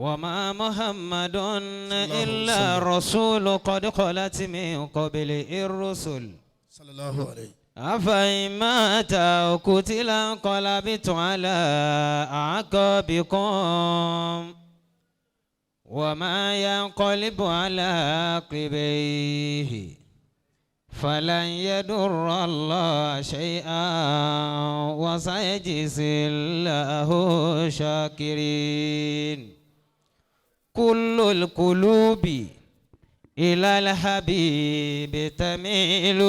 وما محمد إلا رسول قد خلت من قبله الرسل. صلى الله عليه. أفإن مات أو قتل انقلبتم على أعقابكم وما ينقلب على عقبيه فلن يضر الله شيئا وسيجزي الله الشاكرين. كل القلوب إلى الحبيب تميل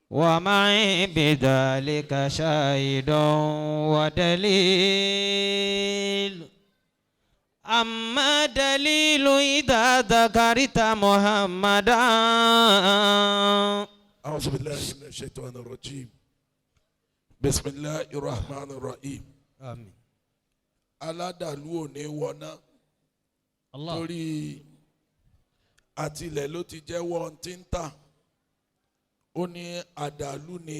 ومعي بذلك شاهد ودليل. أما دليل إذا ذكرت محمدا. أعوذ بالله من الشيطان الرجيم، بسم الله الرحمن الرحيم. آمين. Aládàlú ò ní wọná. الله. Torí àtilẹ̀ ló ti jẹ́wọ́ ohun tí ń tà. Ó ní àdàlú ni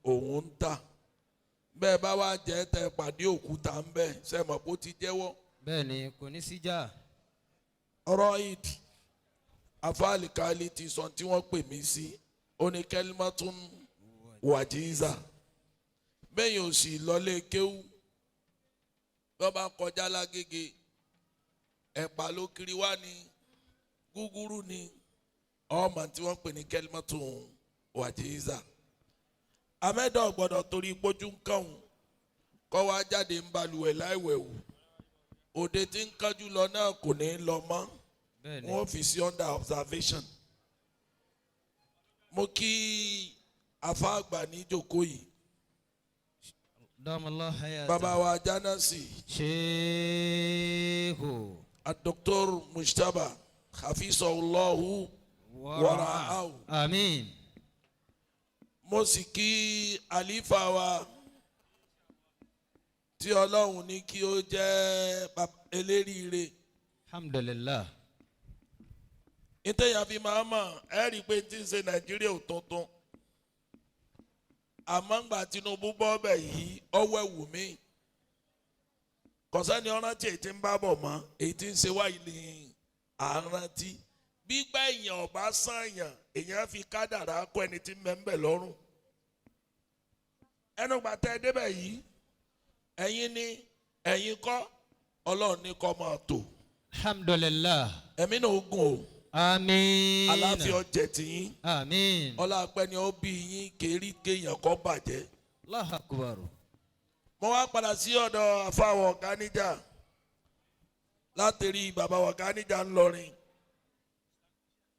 òun ń tà. Bẹ́ẹ̀ bá wá jẹ́ tẹ pàdé òkúta ń bẹ̀, ṣe mọ̀ pé ó ti jẹ́wọ́. Bẹ́ẹ̀ni, kò ní síjà. Ọ̀rọ̀ ìd afáàlìkálí ti sọ tí wọ́n pè mí sí. Ó ní kẹ́límọ́tún wàjíza bẹ́ẹ̀ yóò sì lọlé kéwú. Bí wọ́n bá kọjá lágége, ẹ̀pà ló kiri wá ní gúgúrú ní ọmọ tí wọ́n pè ní kẹ́límọ́tún wàjíza. Amẹ́dọ̀ gbọ́dọ̀ torí pójú ń kàn kọ́ wá jáde ń balùwẹ̀ láìwẹ̀wù. Òde tí ń kánjú lọ náà kò ní lọ mọ́. Bẹ́ẹ̀ni. Wọ́n fi sí under observation. Mo kí afáàgbà ní ìjókòó yìí. دام الله حياته. Bàbá wa Jánásì. شيخ. Dr. Mujtaba hafizahullahu wara'ahu. آمين. Mo sì kí àlífà wa tí Ọlọ́run ní kí ó jẹ́ eléríire. الحمد لله. Nítẹ̀yà fi máa mọ̀ ẹ́ rí i pé tí ń ṣe Nàìjíríà ò tuntun, àmọ́ ńgbà Tinubu bọ́ bẹ̀ yìí, ọwọ́ ẹ̀wù mi kọ̀sẹ́ni ọ̀rántí èyí tí ń bá bọ̀ mọ́. Èyí tí ń ṣe wáyé ni à ń rántí. Gbígbà èèyàn ọba sànyàn, èèyàn fi kádàrá kọ́ ẹni tí ń bẹ ń bẹ̀ lọ́rùn. Ẹnu gbà tẹ́ ẹ débẹ̀ yìí, ẹ̀yin ni ẹ̀yin kọ́, Ọlọ́run ní kọ́ máa tò. الحمد لله. Ẹ̀mí náà ó gùn o. آمين. Aláfíà ọjẹ tìyín. آمين. Ọlá apẹ́ ni ó bí yín kérí kéèyàn kọ́ bàjẹ́. الله أكبر. Mo wá padà sí ọ̀dọ̀ àfàwọ̀ ọ̀gáníjà, láti rí bàbá ọ̀gáníjà ńlọrin,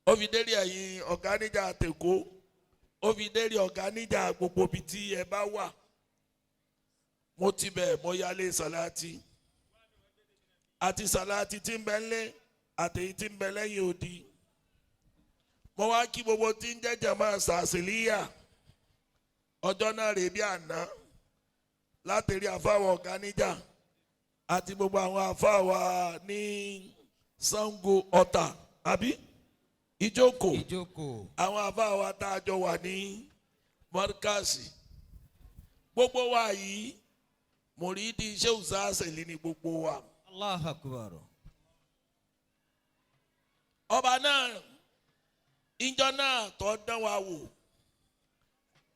ó fi dérí ẹ̀yìn ọ̀gáníjà àtẹ̀kọ́, ó fi dérí ọ̀gáníjà gbogbo ibi tí ẹ bá wà. Mo ti bẹ̀, mo yálé sàláàtì àti sàláàtì tí ń bẹ ńlé àtẹ̀yí tí ń bẹ lẹ́yìn odi. Mo wá kí gbogbo tí ń jẹ́jẹ́ máa sàṣìlíyà. Ọjọ́ náà rèé bí àná, láti rí àfáwọ̀ ọ̀gáníjà àti gbogbo àwọn àfáwà ní Ṣàngó Ọ̀tà àbí Ìjókòó. Ìjókòó. Àwọn àfáwà tá a jọ wà ní mọ́ríkàsì, gbogbo wa yìí, mùrídìí Ṣéhù Sásẹ̀lì ní gbogbo wa. الله أكبر. Ọba náà, ìjọ náà tó dán wa wò,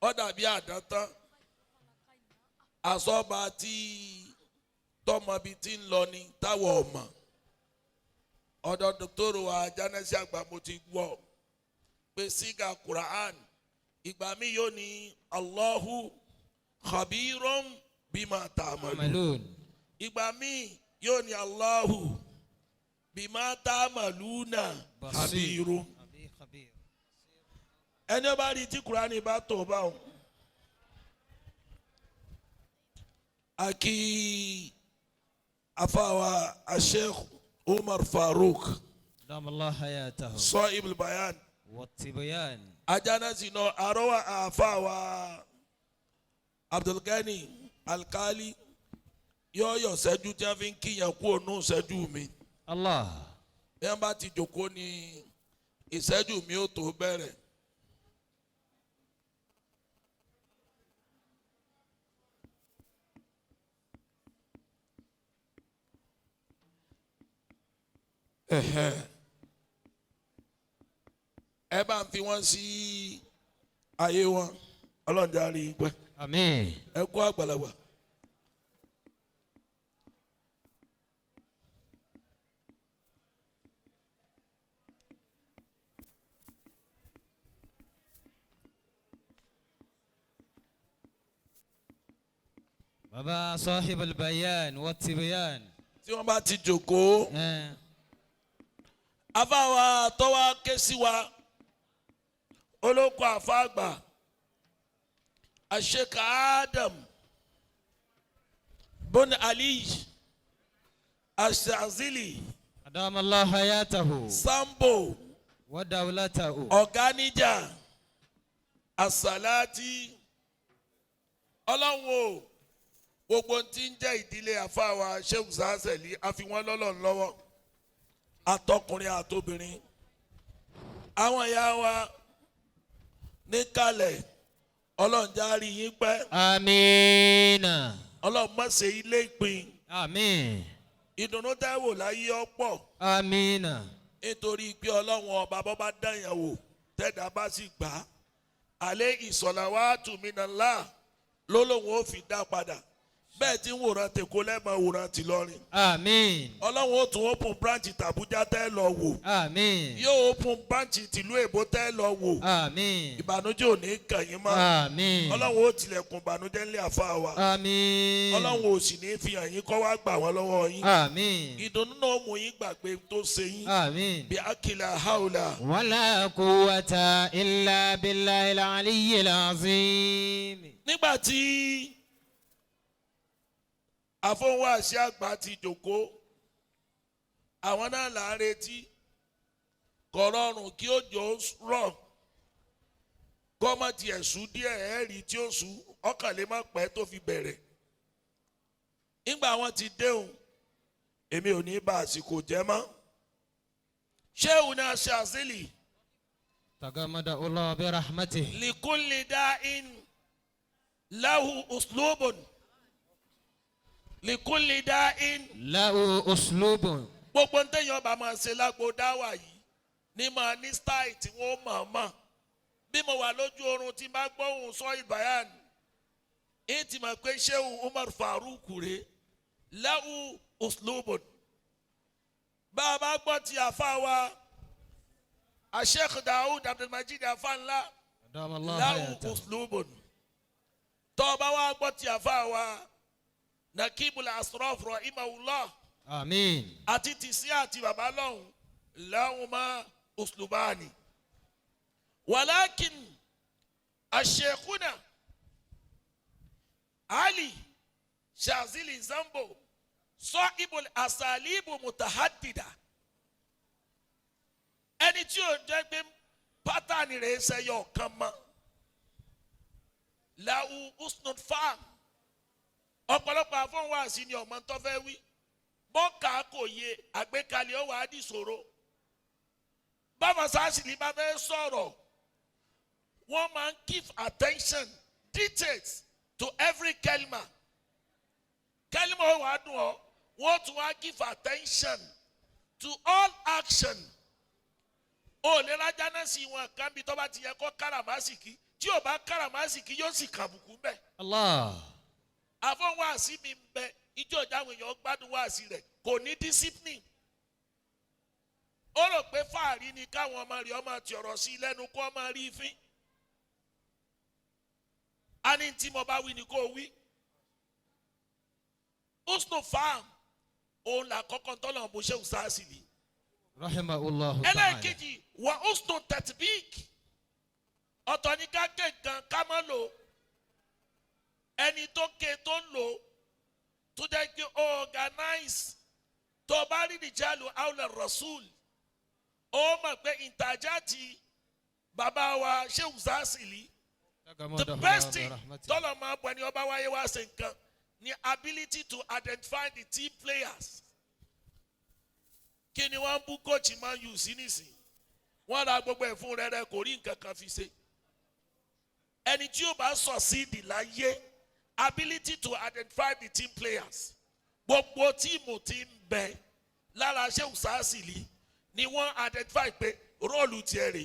ó dàbí àdántán àsọba tí tọmọbi tí ń lọ ni táwọn ọmọ ọ̀dọ̀ dòkítọ́rù wa Jánásì àgbà. Mo ti gbọ́ pé sígà Quran ìgbà mi yóò ní Allahu khabirum bima ta'malun. تعملون. Ìgbà mi yóò ní Allahu bima ta'maluna khabirum. خبير. Ẹni ó bá rí tí Quran bá tó báwọn. Aki afawa Asheikh Umar Farouk. دام الله حياته. Sahib Bayan. والتبيان. Ajánásì náà àrọwà àfàwà Abdulgani Alkali yọ̀ọ̀yọ̀ ṣẹ́jú tí wọ́n fi ń kíyàn kú ònú ṣẹ́jú mi. الله. Bí wọ́n bá ti jòkó ní ìṣẹ́jú mi ó tó bẹ̀rẹ̀. Ẹ̀hẹ́n. Ẹ bá ń fi wọ́n sí ayé wọn, Ọlọ́run jẹ́ àárín pẹ́. Àmín. Ẹ kú àgbàlagbà. Baba صاحب البيان والتبيان. Tí wọ́n bá ti jòkóó, afáwa tọ́wá ké sí wa, olóko àfáàgbà Sheikh Adam bun Ali Ashazili. أدام الله حياته. Sambo. ودولته. Ọ̀gánijà Asalati. Ọlọ́run o, gbogbo tí ń jẹ́ ìdílé àfáàwà Sheikh Zazeli, àfi wọ́n lọ́lọ́run lọ́wọ́, àtọkùnrin àtobìnrin, àwọn ìyá wa níkàlẹ̀, Ọlọ́run já rí yín pẹ́. آمين. Ọlọ́run má ṣe ilé ìpín. آمين. Ìdùnnú tẹ́ wò láyé ọ̀pọ̀. آمين. Nítorí pé Ọlọ́run ọba bọ́ bá dáyàn wò, tẹ́dá bá sì gbà á, àlẹ́ ìsọ̀làwà tùmínàlá lólóhùn ó fi dá padà. Bẹ́ẹ̀ tí ń wòran tèkó lẹ́mọ̀ wòran tìlọrin. آمين. Ọlọ́run ó tún open branch tàbújá tẹ́ lọ wò. آمين. Yóò open branch tìlú èbó tẹ́ lọ wò. آمين. Ìbànújẹ́ ò ní kàn yín mọ́. آمين. Ọlọ́run ó tilẹ̀kùn ìbànújẹ́ ńlẹ̀ àfa wa. آمين. Ọlọ́run ò sì ní fi hàn yín kọ́ wá gbà wọ́n lọ́wọ́ yín. آمين. Ìdùnnú náà mú yín gbàgbé tó ṣe yín. آمين. Bí akila haula. ولا قوة إلا بالله العلي العظيم. Nígbà tí àfọwọ́àṣẹ àgbà ti jòkó, àwọn náà là ń retí. Kò rọrùn kí òjò rọ̀ kọ́mọ tiẹ̀ sú díẹ̀, ẹ̀ rí tí ó sú ọkàn lè má pẹ́ tó fi bẹ̀rẹ̀. Nígbà wọn ti déhùn, èmi ò ní bá àsìkò jẹ́ mọ́. Ṣéwù náà ṣe àzílì. تغمد الله برحمته. لكل داء له أسلوب، لكل داء له أسلوب. Gbogbo ntẹ̀yìn ọba máa ṣe lágbo dáwà yìí ní máa ní style tí wọ́n mọ̀ mọ̀. Bí mo wà lójú oorun, tí n bá gbóhùn sọ ìbáyàn ní ti mọ̀ pé Shehu Umar Farouk rè, له أسلوب. Bá a bá gbọ́ ti àfa wa Sheikh Daoud Abdulmajid, afa ńlá, أدام الله له حياته. أسلوب. Tọ́ ọ bá wá gbọ́ ti àfa wa Nakibul Asraf rahimahullah, آمين. Àti tìsí àti bàbá lọ́hùn, لهما أسلوبان، ولكن الشيخنا Ali Shazili Zambo صاحب الأساليب متعددة. Ẹni tí ó jẹ́ pé pattern rẹ̀ ṣẹyọ kan mọ́, له حسن فهم. Ọ̀pọ̀lọpọ̀ àfọ̀nwáàsí ni ọmọ tó fẹ́ wí bọ́ǹkà kò yé, àgbékalẹ̀ ó wà á di ìṣòro. Báwọn sáàsì ní bá fẹ́ sọ̀rọ̀, wọ́n máa ń give attention details to every kelma. Kelma ó wà á dùn ọ́, wọ́n tún wá give attention to all action. Ó lè rájá náà sí wọn kan bí tó bá ti yẹ kó káràmásìkí, tí ò bá káràmásìkí yóò sì kàbùkù bẹ́ẹ̀. Allah. Àfọ̀n wáàsí mi ń bẹ ijó ìjáwé èèyàn gbádùn wáàsí rẹ̀, kò ní discipline. Ó rò pé fáàrí ni káwọn ọmọ rẹ̀ ọmọ ti ọ̀rọ̀ sí lẹ́nu kó ọmọ rí fín. A ní tí mo bá wí ni kó wí. حسن فهم òun là kọ́kọ́ tọ́lọ̀ bó ṣe ń sáàsì ni. رحمه الله تعالى. Ẹlẹ́ẹ̀kejì وحسن تطبيق. Ọ̀tọ̀ ní ká ké nǹkan ká má lò. Ẹni tó ké tó ń lò, tó jẹ́ pé organize, tó bá rí رجال حول الرسول, ó mọ̀ pé ìtajà ti bàbá wa Shehu Zasili, the best thing tọ́lọ̀ máa bọ̀ ẹni ọba wáyé wá ṣe nǹkan ni ability to identify the team players. Kí ni wọ́n ń bú coach Man U sí nísìnyí? Wọ́n ra gbogbo ẹ̀ fún rẹ́rẹ́, kò rí nǹkan kan fi ṣe. Ẹni tí yóò bá succeed láyé, ability to identify the team players. Gbogbo team tí ń bẹ lára Shehu Sasili. Ni wọ́n identify pé role tiẹ̀ rè.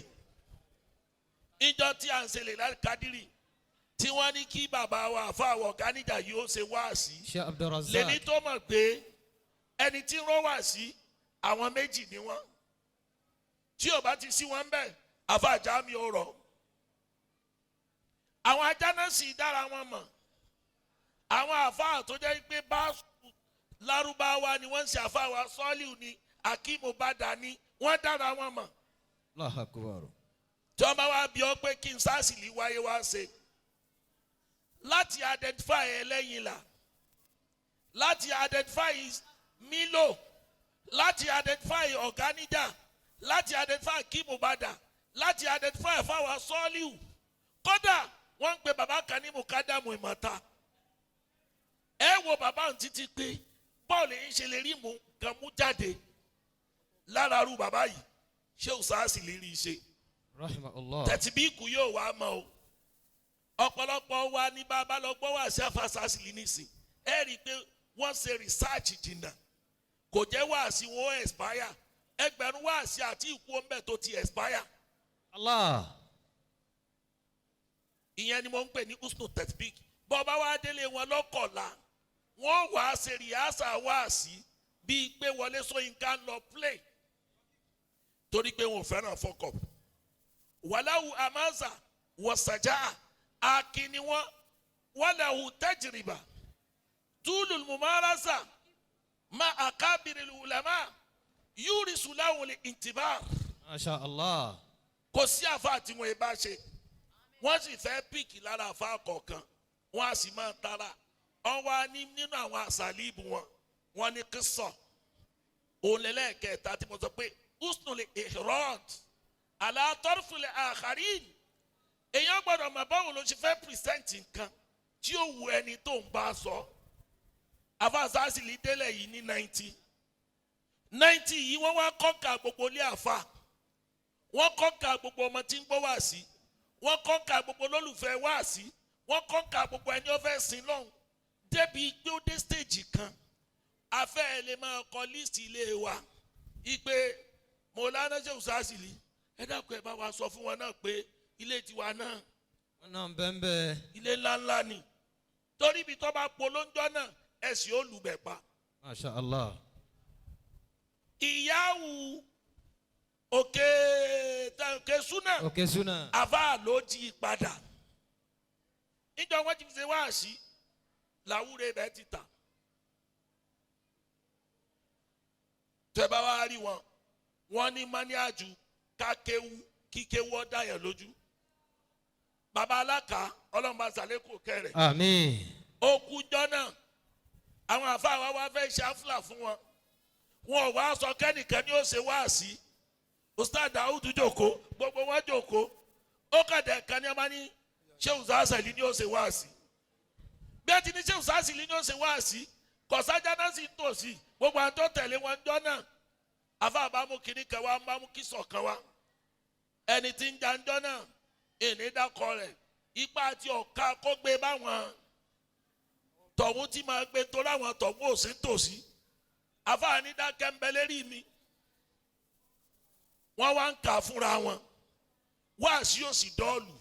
Ìjọ tí à ń ṣe lè láti kádìrì tí wọ́n ní kí bàbá wa àfàwọ̀ gáníjà yóò ṣe wáàsí, Sheikh Abdulrazak. lẹ́ni tó mọ̀ pé ẹni tí ń rọ́ wá sí, àwọn méjì ni wọ́n. Tí ò bá ti sí wọn bẹ́ẹ̀, àfàjà mi ò rọ̀. Àwọn ajá náà sì dára wọn mọ̀. Àwọn àfáà tó jẹ́ pé bá Lárúbáwá ni wọ́n ń ṣe, àfáà wa Sọ́ọ́lì ni, Akíìmù Bàdà ni, wọ́n dára wọn mọ̀. Allahu akbar. Tí wọ́n bá wá bí ọ pé kí n sáàsì lè wáyé wá ṣe láti identify ẹlẹ́yin là, láti identify Milo, láti identify ọ̀gáníjà, láti identify Akíìmù Bàdà, láti identify fáwọn Sọ́ọ́lìwù. Kódà wọ́n ń pe bàbá kan ní Mukadamu Ìmọ̀ta. Ẹ wo bàbá òun títí pé bọ́ọ̀lù yìí ṣe lè rí mú nǹkan mú jáde lára ru bàbá yìí. Ṣé òsáàsì lè rí i ṣe? Rahimahullah. Tẹ̀tìbíkù yóò wá mọ́ o. Ọ̀pọ̀lọpọ̀ wa ní bàbá lọ gbọ́ wá sí afásásìlì nísìn, ẹ rí i pé wọ́n ṣe research jìnnà. Kò jẹ́ wáàsí wọn ó expire. 1000 wáàsí àti ìkú ọmọ tó ti expire. Allah. Ìyẹn ni mo ń pè ní usnu tatbik. Bọ́ bá wá délé wọn lọ́kọ̀ọ̀la, wọ́n wàá ṣe rehearsal wáàsí bíi pé Wọlé Ṣóyínká ń lọ play, torí pé wọn ò fẹ́ràn fọkọ̀. Wàláwù amaza wọ̀sàjà akínni wọn, wàláwù tajriba túlù mumarasa ma akabiri ulama yúrísù láwùlì intibar. Masha Allah. Kò sí àfa tí wọn bá ṣe, wọ́n sì fẹ́ pick lára àfa kọ̀ọ̀kan, wọ́n á sì máa tara wọ́n wá ní nínú àwọn àṣàlíbù wọn. Wọ́n ní kísọ̀ òun lẹ́lẹ́kẹ̀ẹ́ta tí mo sọ pé usnul ihrad ala tarfil akharin. Èèyàn gbọ́dọ̀ mọ̀ báwo ló ṣe fẹ́ present nǹkan tí ó wù ẹni tó ń bá sọ. Àfàṣàṣìlì délẹ̀ yìí ní 90 90 yìí, wọ́n wá kọ́ka gbogbo ilé àfa, wọ́n kọ́ka gbogbo ọmọ tí ń gbọ́ wá sí, wọ́n kọ́ka gbogbo olólùfẹ́ wá sí, wọ́n kọ́ka gbogbo ẹni ó fẹ́ sin lọ́hùn, débi pé ó dé stage kan, afẹ́ ẹ lè máa kọ list ilé wa ipe Mọ̀lánà Ṣéhù Sásìlì. Ẹ dákun, ẹ bá wa sọ fún wọn náà pé ilé tiwa náà Wọn náà ń bẹ́ẹ̀ bẹ́ẹ̀. ilé ńláńlá ni, torí ibi tó bá polóńjọ́ náà, ẹ̀sìn ó lùbẹ̀ pa. Masha Allah. Ìyáwó òkè òkè súnà. Òkè Súnà. Àfa ló jí i padà níjọ wọn ti fi ṣe wáàsí làwúre bẹ́ẹ̀ ti tà. Tẹ́ bá wá rí wọn, wọn ní mọ́níàjù kákéwu kíkéwu ọ̀dà yẹn lójú. Bàbá aláka, ọlọ́mọba sàlékò kẹrẹ̀. Àmín. Ó kú jọ náà, àwọn àfáà wa wá fẹ́ ṣe àfúlà fún wọn. Wọn ò wá sọ kẹ́nìkan ní ó ṣe wáàsí. Ustaz Dawud jòkó, gbogbo wọn jòkó. Ó kàdé kan ní ọba ní Shehu Sásẹ̀lì ní ó ṣe wáàsí. Bí ẹ ti ní Shehu Sásẹ̀lì ní ó ṣe wáàsí, kọ̀sájà náà sì ń tòsí gbogbo àwọn tó tẹ̀lé wọn jọ náà. Àfáà bá mú kinní kan wá, bá mú kísọ̀ kan wá. Ẹni tí ń janjọ́ náà, ìní dákọ rẹ̀, ipa àti ọ̀ka kó gbé báwọn tọ̀hún tí máa gbé, torí àwọn tọ̀hún ò sí tòsí. Àfáàní dákẹ́ ń bẹ lérí mi. Wọ́n wá ń kà fúnra wọn, wáàsí yóò sì dọ́ọ̀lù.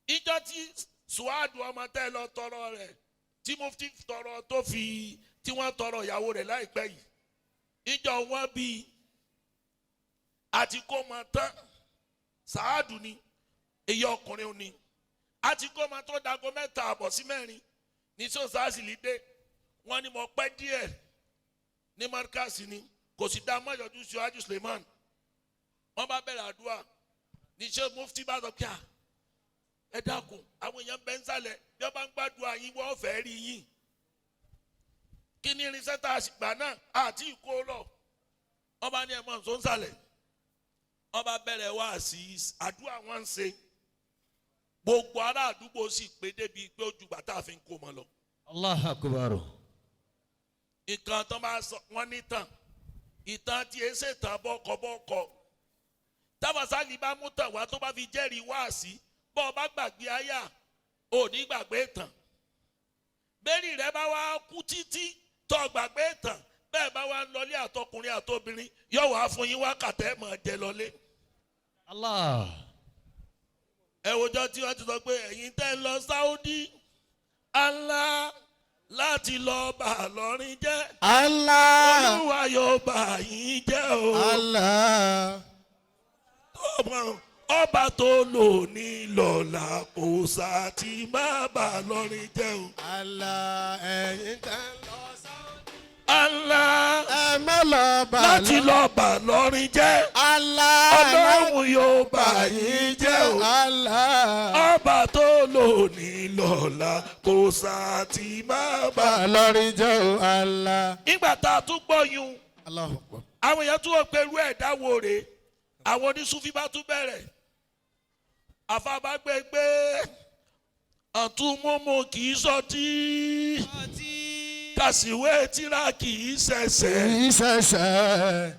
Ìjọ tí Suwadu ọmọ tẹ́ lọ tọrọ rẹ̀, tí mufti tọrọ tó fi tí wọ́n tọrọ ìyàwó rẹ̀ láìpẹ́ yìí, ìjọ wọn bíi àti kó mọ tán. Sàádù ni èyí ọkùnrin ni àti kó mọ tó dago 3:30 sí 4 ní sọ́sàásì dé. Wọ́n ní mo pẹ́ díẹ̀ ní markasi ni kò sì dá mọ́yọ́jú síwájú Suleiman. Wọ́n bá bẹ̀rẹ̀ àdúrà ní ṣé mufti bá sọ kíá, ẹ dákun, àwọn èèyàn bẹ́ ń sálẹ̀, bí wọ́n bá ń gbàdúrà yín, wọ́n fẹ́ rí yín. Kí ni irinṣẹ́ tá a sì gbà náà àti ìkó lọ? Wọ́n bá ní ẹ̀ mọ́ nsọ́ ń sálẹ̀. Wọ́n bá bẹ̀rẹ̀ wá sí àdúrà wọn ń ṣe, gbogbo ará àdúgbò sì pé débi pé ó ju gbàtà fi ń kó mọ́ lọ. Allah akbar. Nǹkan tó bá sọ wọ́n ní tàn, ìtàn tí e ṣe tàn bọ́kọ̀bọ́kọ̀. Tábàsálì bá mú tàn wá tó bá fi jẹ́rìí wá sí, bọ́ ọ bá gbàgbé àyà, ò ní gbàgbé tàn. Bẹ́ẹ̀ni rẹ bá wá kú títí tó gbàgbé tàn. Bẹ́ẹ̀ bá wá ń lọlé àtọkùnrin àtobìnrin, yóò wá fún yín wákàtí ẹ̀ máa jẹ lọlé. Allah. Ẹ wòjọ́ tí wọ́n ti sọ pé ẹ̀yin tẹ́ ń lọ Saudi, Allah, láti lọ bà lọ́rin jẹ́. Allah. Olúwa yóò bà yín jẹ́ o. Allah. Ọba tó lò ní lọ́la kò sá ti má bà lọ́rin jẹ́ o. Allah, ẹ̀yin tẹ́ ń lọ Saudi. Allah. Ẹ má lọ bà Láti lọ bà lọ́rin jẹ́. Allah. Ọlọ́run yóò bà yín jẹ́ o. Allah. Ọba tó lò ní lọ́la kò sá ti má bà. Bà lọ́rin jẹ́ o Allah. Nígbà tá a tún gbọ́ yun, Allahu Akbar. àwọn èèyàn tún wọ́n pé irú ẹ̀dá wo rèé? Àwọn oníṣúfì bá tún bẹ̀rẹ̀ àfàbàgbẹ́ pé àtúmọ̀mọ̀ kì í sọtí, kàṣíwé tíra kì í ṣẹ̀ṣẹ̀. Kì í ṣẹ̀ṣẹ̀.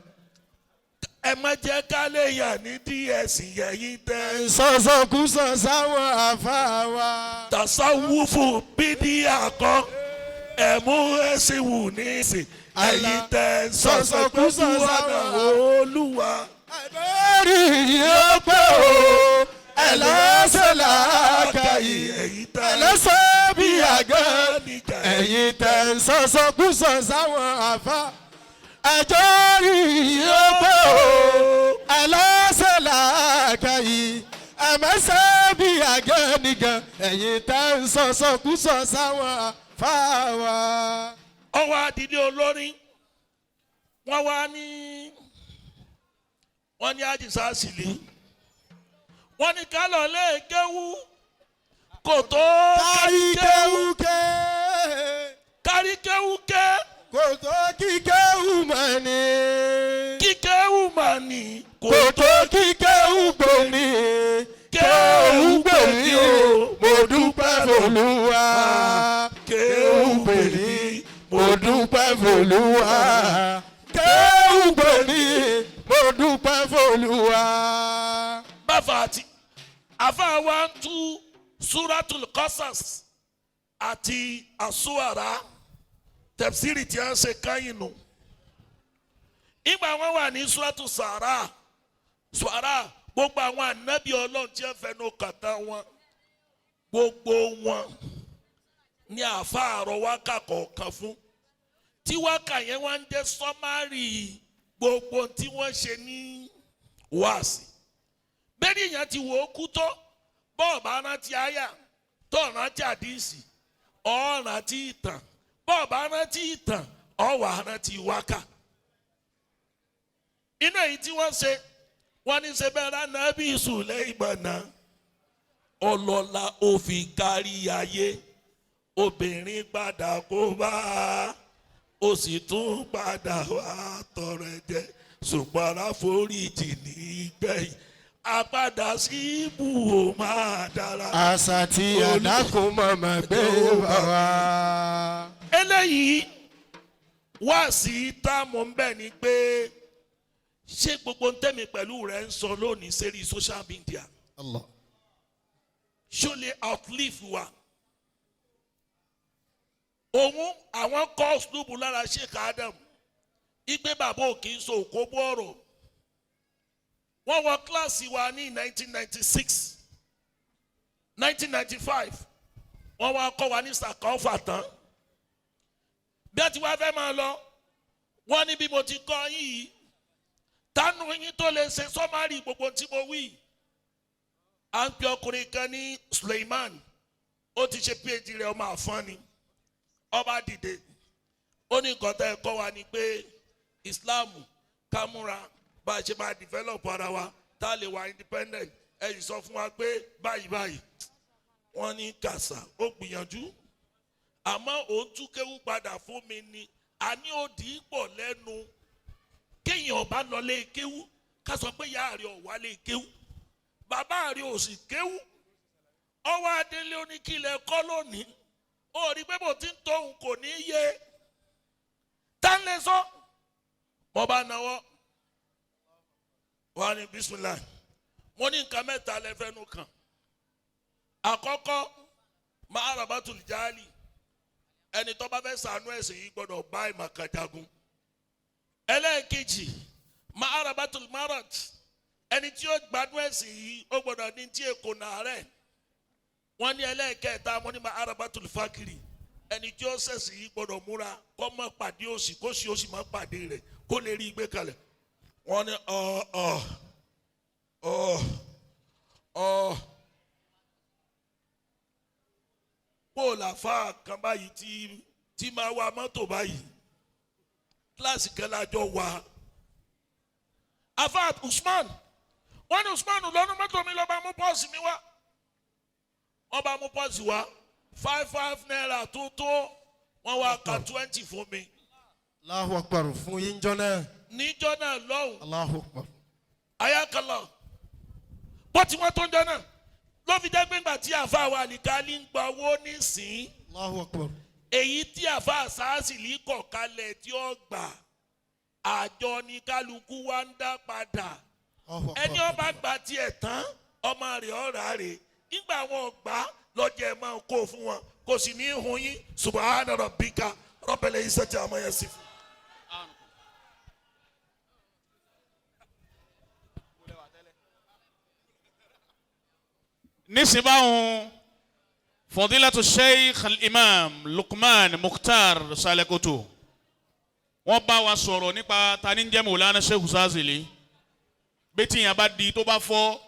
Ẹ má jẹ́ ká lè yàn ní ds yẹ̀yìn tẹ́. Sọ̀sọ̀kúsọ sáwọn àfa wa. Tàṣàwùfù bídíà kan ẹ̀mú ẹ̀sìn wù ní ìsìn ẹ̀yìn tẹ́ sọ̀sọ̀kúsọ ọ̀nà Olúwa. Àbẹ́rì yóò pé o, ẹlẹ́sẹ̀ làákàyè, ẹ̀yìn tẹ́ ẹlẹ́sẹ̀ bí àgẹ́. níjà. Ẹ̀yin tẹ̀ ń sọ̀sọ̀kúsọ sáwọn àfa. Ẹjọ́ rí yóò pé o, ẹlẹ́sẹ̀ làákàyè, ẹ̀mẹ́sẹ̀ bí àgẹ́ nìkan. Ẹ̀yin tẹ̀ ń sọ̀sọ̀kúsọ sáwọn àfa wa. Ọwọ́ àdìdí olórin wọ́n wá ní, wọ́n ní àdìsá sílẹ̀, wọ́n ní kálọ̀ lè kéwú kò tó. Kárí kéwú ké. Kárí kéwú ké. Kò tó kíkéwú mọ̀ ni. Kíkéwú mà ní. Kò tó kíkéwú gbò ní. Kéwú gbò ní o. Mo dúpẹ́ f'Olúwa. Kéwú gbò ní. Mo dúpẹ́ f'Olúwa. Kéwú gbò ní. Mo dúpẹ́ f'Olúwa. Bàfà àti àfa wa ń tú Suratul Qasas àti àsúwàrà tẹ̀síìrì tí a ń ṣe káyìn nù. Ìgbà wọn wà ní Suratu Sàrà Sàrà, gbogbo àwọn ànábì Ọlọ́run tí wọ́n fẹnu kàtà wọn, gbogbo wọn ní àfa àrọ wákà kọ̀ọ̀kan fún tí wákà yẹn wá ń jẹ́ summary gbogbo tí wọ́n ṣe ní wáàsí. Bẹ́ẹ̀ni èèyàn ti wò ó kú tó, bọ́ọ̀ bá rántí àyà tó rántí àdìsí, ọ̀ rántí ìtàn, bọ́ọ̀ bá rántí ìtàn, ọ̀ wà rántí wákà. Inú èyí tí wọ́n ṣe, wọ́n ní ṣe bẹ́ẹ̀ rán Nábì Sùlẹ́ìmánà, ọlọ́lá ó fi kárí ayé, obìnrin padà kó bá a, ó sì tún padà wá tọrọ ẹ̀jẹ̀, ṣùgbọ́n aláforíjì nígbẹ̀yìn, àpadà sí ibù ó máa dára. Àṣà tí àdákùn mọ̀mọ́ gbé bá wa. Eléyìí wá sí táàmù ń bẹ̀ ni pé ṣé gbogbo ń tẹ̀mí pẹ̀lú rẹ̀ ń sọ lónìí sérí social media, Allah. ṣó lè outlive wa? Òun àwọn kọ́ sùlùbù lára Sheikh Adam igbe bàbá ò kì í so òkóbó ọ̀rọ̀. Wọ́n wọ kíláàsì wa ní 1996, 1995. Wọ́n wá kọ́ wa ní sàkọ́fà tán. Bí a ti wá fẹ́ máa lọ, wọ́n ní bí mo ti kọ́ yín yìí, tánú yín tó lè ṣe summary gbogbo tí mo wí? À ń pe ọkùnrin kan ní Suleiman, ó ti ṣe PhD rẹ̀, ọmọ àfọ́n ni. Ọba dìde, ó ní nǹkan tẹ́ ẹ kọ́ wa ni pé Islam, ká múra bá a ṣe máa develop ara wa, tá a lè wà independent. Ẹ yìí sọ fún wa pé báyìí báyìí. Wọ́n ní kàṣà ó gbìyànjú, àmọ́ òun tún kéwú padà fún mi ni àní òdì pọ̀ lẹ́nu. Kéèyàn ọba lọ lé kéwú, ká sọ pé ìyá rẹ̀ ò wá lé kéwú, bàbá rẹ̀ ò sì kéwú, ọwọ́ adélé oníkìlẹ̀ kọ́ lónìí, ó rí pé bó ti ń tóun kò ní í yé tá ń lè sọ. Mo bá náwó, wọ́n á ní bisimilah. Mo ní nǹkan mẹ́ta lẹ́fẹ̀ẹ́nu kan. Àkọ́kọ́, máa rabatul jali, ẹni tó bá fẹ́ sànú ẹ̀sìn yìí gbọ́dọ̀ bá ìmọ̀kan jagun. Ẹlẹ́ẹ̀kejì, maharabatul marat, ẹni tí ó gbádùn ẹ̀sìn yìí, ó gbọ́dọ̀ ní tí èkó náà rẹ̀. Wọ́n ní ẹlẹ́ẹ̀kẹta, wọ́n ní maharabatul fakiri, ẹni tí ó ṣẹ̀sìn yìí gbọ́dọ̀ múra kó má pàdé òṣì, kó sì ó sì má pàdé rẹ̀, kó lè rí i gbé kalẹ̀. Wọ́n ní ọ̀ ọ̀ ọ̀ ọ̀ kó làáfà kan báyìí tí máa wa mọ́tò báyìí, kíláàsì kan lájọ wà. Afa Usman, wọ́n ní Usman lọ́nu mọ́tò mi, lọ́ba mú pọ́ọ̀sì mi wá. Wọ́n bá mú pọ́ọ̀sì wá, 5 5 naira tó tó, wọ́n wá ka 20 fún mi. Allahu Akbar fún yín jọ náà. Níjọ́ náà lọ́hùn. Allahu Akbar. Ayakala bó ti wọ́n tó ń jọ náà ló fi jẹ́ pé ńgbà tí àfa wa àlìkálí ń gba owó nísìnyí, Allahu Akbar. èyí tí àfa àsáàsì kọ̀ kalẹ̀ tí ó gbà, àjọ ní kálukú wa ń dá padà. Allahu Akbar. Ẹni ọba gba tiẹ̀ tán, ọmọ rẹ̀ ọ̀rà rẹ̀ nígbà wọn gbà lọ́jọ́ ẹ̀ máa kó fún wọn, kò sì ní í hun yín. Subhana rabbika rabbil izzati amma yasifun. Nísìnyí báwọn, Fadilatu Sheikh Al-Imam Lukman Mukhtar Salekoto, wọ́n bá wa sọ̀rọ̀ nípa tani ń jẹ́ Mawlana Sheikh Shazili. Bẹ́tí yẹn bá di tó bá fọ́,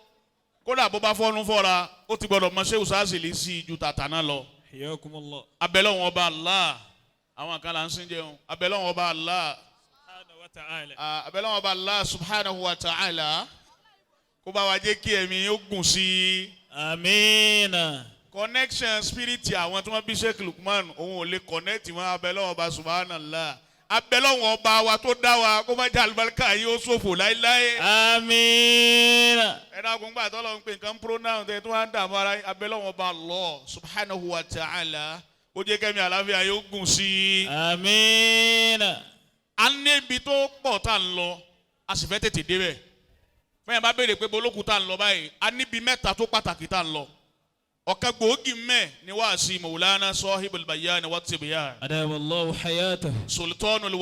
kódà bó bá fọ́nu fọ́ra, ó ti gbọ́dọ̀ mọ Sheikh Shazili sí ju tàtà náà lọ. Hiyakumullah. Abẹ́lẹ́ wọn bá Allah, àwọn kan là ń sìn jẹun. Abẹ́lẹ́ wọn bá Allah Subhanahu wa ta'ala. Abẹ́lẹ́ wọn bá Allah subhanahu wa ta'ala, kó bá wa jẹ́ kí ẹ̀mí ó gùn sí i. Amina. Connection spirit àwọn tí wọ́n bí Sheikh Lukman, òun ò lè connect wọn. Abẹ́lẹ́ wọn bá subhanallah, abẹ́lẹ́ wọn ọba wa tó dá wa, kó má jẹ́ àlùbáríkà yìí ó ṣòfò láéláé. Amina. Ẹ dákun, gbà tọ́lọ̀ ń pè nǹkan pronoun tẹ tí wọ́n á dààmú ara yín. Abẹ́lẹ́ wọn bá Allah subhanahu wa ta'ala, kó jẹ́ kẹ́mi àlàáfíà yóò gùn sí i. Amina. A ní ibi tó pọ̀ tá à ń lọ, a sì fẹ́ tètè débẹ̀. Fẹ́yìn bá béèrè pé bolókun tá à ń lọ báyìí, a níbi mẹ́ta tó pàtàkì tá à ń lọ. Ọ̀kan gbòógì mẹ́ ni wáàsí Mawlana Sahibul Bayan wa Tibyan. Adamallahu hayatahu. Sultanul.